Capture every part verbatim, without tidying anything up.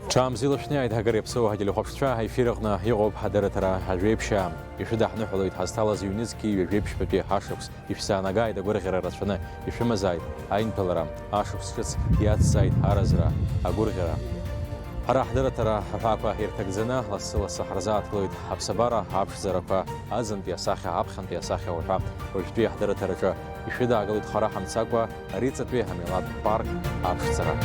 Ҽаамзиала шәнеит, ҳагара иаԥсоу ҳателехәаԥшцәа, аефир аҟны иҟоуп ҳадырраҭара Ажәеиԥшьаа. Ишәыдаҳныҳәалоит ҳазҭалаз ҩнызқьи ҩажәеиԥшьбатәи ашықәс. Ишәзаанагааит агәырӷьара рацәаны ишәымазааит аинҭалара, ашықәс ҿыц иацзааит аразра, агәырӷьара. Ҳара ҳдырраҭара аҳәаақәа ирҭагӡаны, лассы-лассы ҳарзааҭгылоит аԥсабара аԥшӡарақәа, аӡынтәи асахьа, аԥхьантәи асахьа уҳәа. Уажәтәи ҳдырраҭараҿы ишәыдаагалоит хара ҳамцакәа Риҵатәи амилаҭтә парк аԥшӡара.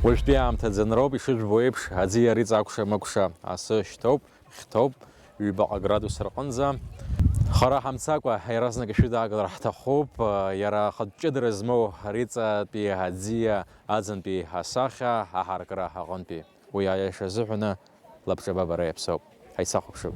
Уажәтәи аамҭазын роуп, ишыжәбо еиԥш, аӡиа Риҵа акәша-мыкәша асы шьҭоуп, хьҭоуп, ҩбаҟа градус рҟынӡа. Хара ҳамцакәа, иаразнак ишәыдаагалар ҳҭахуп, иара ахатә ҷыдара змоу Риҵатәи аӡиа аӡынтәи асахьа аҳаракыра аҟынтәи. Уи аиаша азыҳәаны лабҿаба бара иаԥсоуп. Ҳаицахәаԥшып.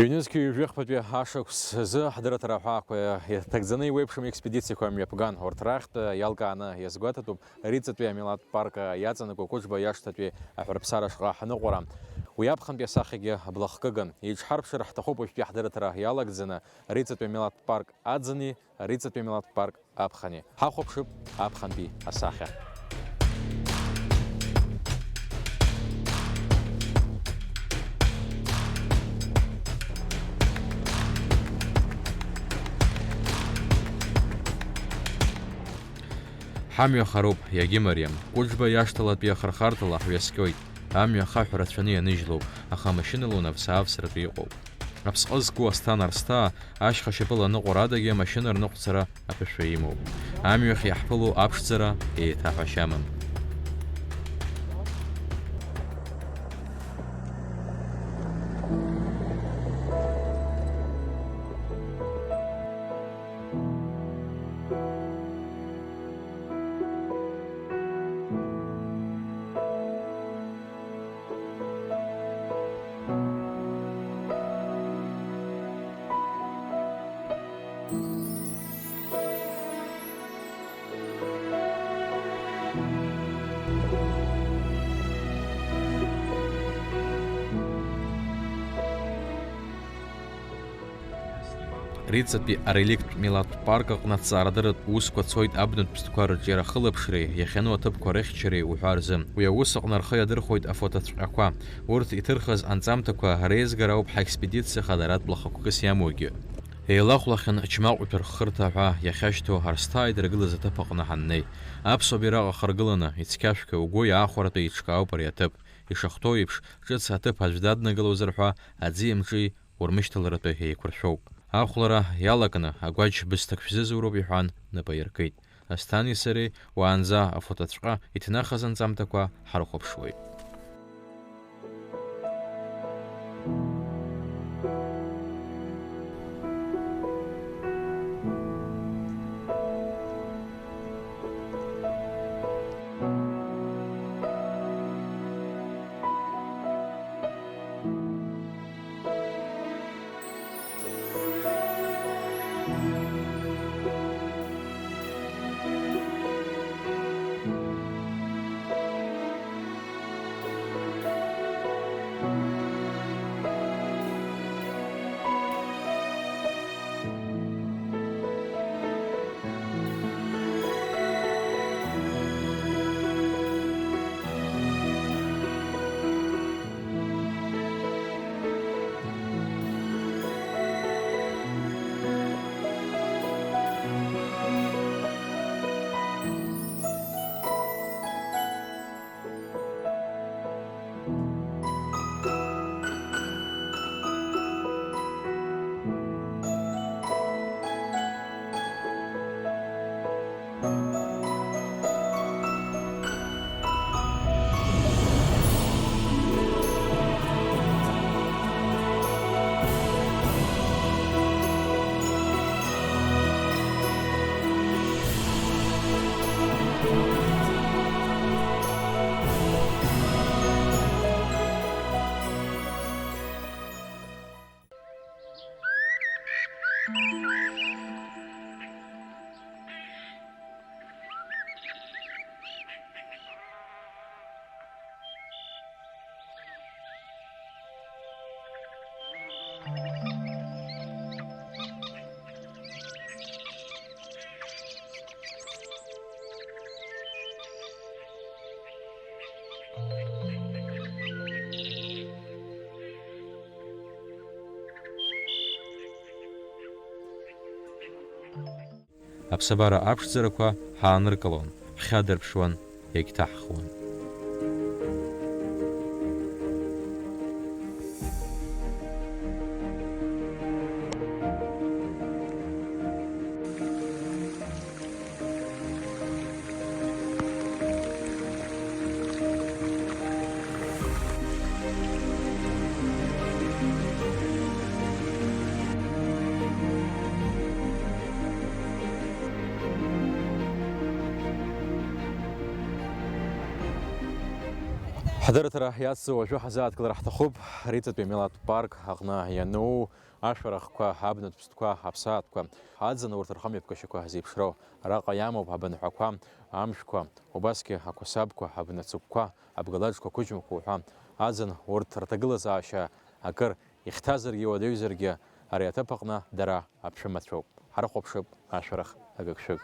Ҩнызқьи ҩажәи хԥатәи ашықәс азы ҳдырраҭара аҳәаақәа ирҭагӡаны еиуеиԥшым експедициақәа мҩаԥган. Урҭ рахьтә иалкааны иазгәаҭатәуп Риҵатәи амилаҭтә парк иаҵанакуа Кәыҿба иашҭатәи аҳәарԥсара шҟа ҳныҟәара. Уи аԥхынтәи асахьагьы блахкыган. Еиҿҳарԥшыр ҳҭахуп уажәтәи ҳдырраҭара иалагӡаны Риҵатәи амилаҭтә парк аӡыни Риҵатәи амилаҭтә парк аԥхыни. Ҳахәаԥшып аԥхынтәи асахьа. Ҳамҩа хароуп, иагьымариам. Кәыџба иашҭалатәи ахырхарҭала ҳҩаскьоит. Амҩа ахаҳә рацәаны ианыжьлоуп, аха амашьынала унаԥс-ааԥсратәы иҟоуп. Аԥсҟы зку Асҭан Арсҭаа ашьха шьапыла аныҟәара адагьы амашьына рныҟәцара аԥышәа имоуп. Амҩахь иаҳԥыло аԥшӡара еиҭаҳәашьа амам. Риҵатәи ареликттә милаҭтә парк аҟны аҭҵаарадырратә усқәа цоит абнатә ԥстәқәа рҿиара ахылаԥшреи, иахьану аҭыԥқәа рыхьчареи уҳәа рзы. Уи аус аҟны рхы иадырхәоит афотоцәҟьақәа. Урҭ иҭырхыз анҵамҭақәа реизгара ауп ҳаекспедициа хадаратә лахақәкыс иамоугьы. Еилахәлахьан Чмаҟәа ҭәарххырҭа ҳәа иахьашьҭоу Арсҭаа идыргылаз аҭыԥ аҟны ҳаннеи. Аԥсуа бираҟ ахаргыланы, ицқьашәқәа иуго иаахәаратәы еиҿкаауп ари аҭыԥ. Ишахәҭоу еиԥш, ҿыц аҭыԥ аӡә даднагылозар ҳәа аӡи амҿи урмышьҭаларатәы еиқәыршәоуп. Ахәлара иалакны, агәаџь бысҭак шәзызуроуп, иҳәан, нап аиркит. Асҭани сареи уаанӡа афотоцәҟьа иҭнахыз анҵамҭақәа ҳарыхәаԥшуеит. Аԥсабара аԥшӡарақәа ҳааныркылон, ҳхьадырԥшуан, иагьҭаҳхуан. Ҳдырраҭара иацу уажәы ҳазааҭгылар ҳҭахуп, Риҵатәи амилаҭтә парк аҟны иану ашәарахқәа, абнатә ԥстәқәа, аԥсаатәқәа, аӡын урҭ рхымҩаԥгашьақәа зеиԥшроу. Араҟа иамоуп абынҳәақәа, амшәқәа, убасгьы ақәасабқәа, абнацыгәқәа, абгалаџқәа, ақәыџьмақәа уҳәа. Аӡын урҭ рҭагылазаашьа акыр ихьҭазаргьы уадаҩзаргьы, ари аҭыԥ аҟны дара аԥшәымацәоуп. Ҳарыхәаԥшып ашәарах агыгшәыг.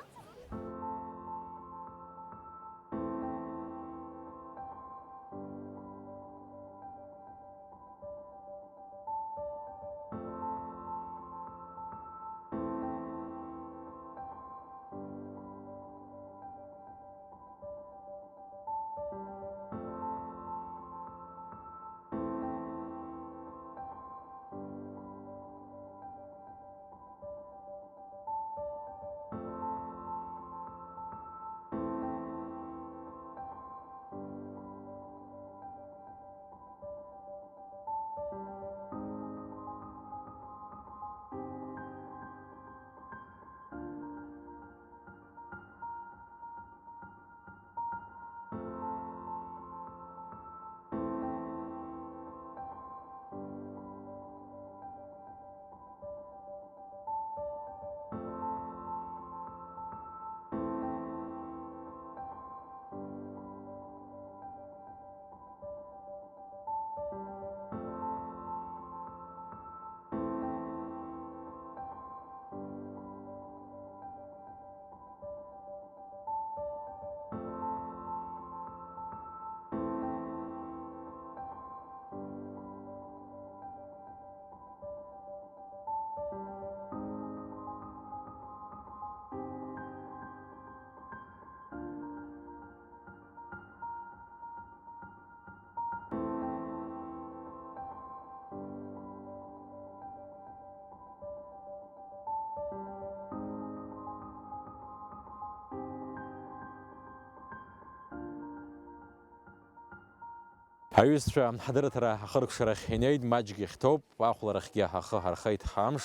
Аҩызцәа, ҳадырраҭара ахыркәшарахь инеит, маҷк ихьҭоуп, ахәларахьгьы ҳахы ҳархеит ҳамш,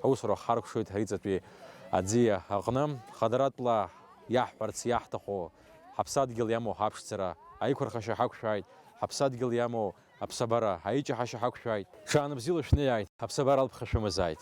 ҳусура ҳаркәшоит ҳариҵатәи аӡиа аҟны. Хадаратәла иаҳҳәарц иаҳҭаху, ҳаԥсадгьыл иамоу ҳаԥшӡара аиқәырхашьа ҳақәшәааит, ҳаԥсадгьыл иамоу аԥсабара аиҷаҳашьа ҳақәшәааит. Ҽаанбзиала шәнеиааит, аԥсабара алԥха шәымазааит.